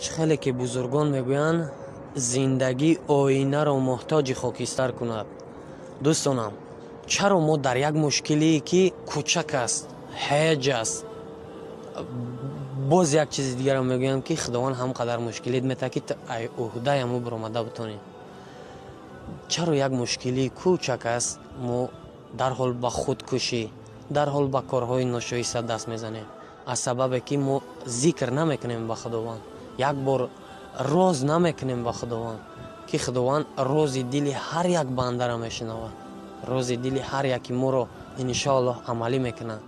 Чӣ хеле ки бузургон мегӯянд, зиндагӣ оинаро муҳтоҷи хокистар кунад. Дӯстонам, чаро мо дар як мушкилие, ки кӯчак аст, ҳеҷ аст, боз як чизи дигарам мегӯям, ки Худованд ҳам қадар мушкилит метаҳад, ки ӯҳдаи ҳамо биромада бутонӣ. Чаро як мушкилии кӯчак аст, мо дарҳол ба худкушӣ, дарҳол ба корҳои ношоиста даст мезанем? Аз сабабе ки мо зикр намекунем ба Худованд, як бор роз намекунем ба Худованд, ки Худованд рози дили ҳар як бандаро мешунавад, рози дили ҳар яки моро иншоаллоҳ амалӣ мекунад.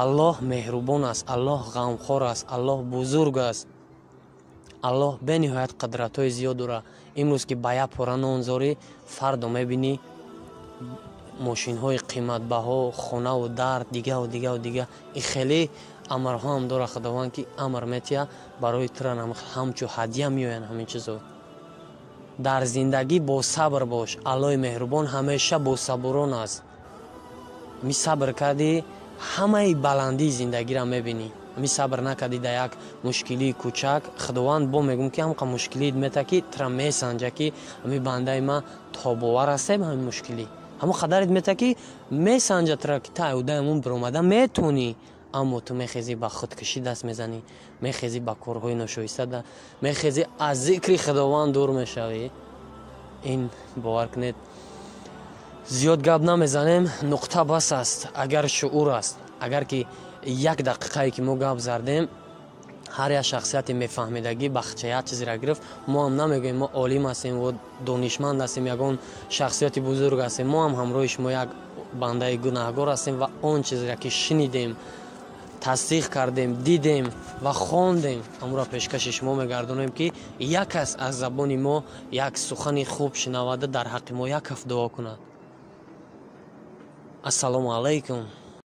Аллоҳ меҳрубон аст, Аллоҳ ғамхор аст, Аллоҳ бузург аст, Аллоҳ бениҳоят қудратҳои зиёд дорад. Имрӯз ки ба як пора нон зорӣ, фардо мебинӣ мошинҳои қиматбаҳо, хонаву дар, дигаву дигаву дига. И хеле амрҳоам дорад Худованд, ки амр метиҳад барои тура, ҳамчун ҳадя меоянд ҳамин чизо. Дар зиндагӣ босабр бош. Аллоҳи меҳрубон ҳамеша босабурон аст. Ми сабр кардӣ, ҳамаи баландии зиндагиро мебинӣ. Ми сабр накардӣ, дар як мушкилии кӯчак Худованд бо мегӯм, ки ҳамқа мушкилиит мета, ки тура месанҷа, ки ҳами бандаи ма тобовар астем. Ҳамин мушкилӣ ҳамон қадарит мета, ки месанҷа тура, ки та удаамон биромада метонӣ. Аммо ту мехезӣ, ба худкушӣ даст мезанӣ, мехезӣ, ба корҳои ношоиста, мехезӣ, аз зикри Худованд дур мешавӣ. Ин бовар кунед, зиёд гап намезанем, нуқта бас аст. Агар шуур аст, агар ки як дақиқае ки мо гап зардем, ҳар як шахсияте мефаҳмидагӣ бахча як чизеро гирифт. Мо ҳам намегӯем, мо олим ҳастем ва донишманд ҳастем, ягон шахсияти бузург ҳастем. Мо ҳам ҳамроҳи шумо як бандаи гунаҳгор ҳастем ва он чизеро, ки шунидем, тасдиқ кардем, дидем ва хондем, ҳамонро пешкаши шумо мегардонем, ки як кас аз забони мо як сухани хуб шунавада, дар ҳаққи мо як ҳафт дуо кунад. Ассалому алайкум.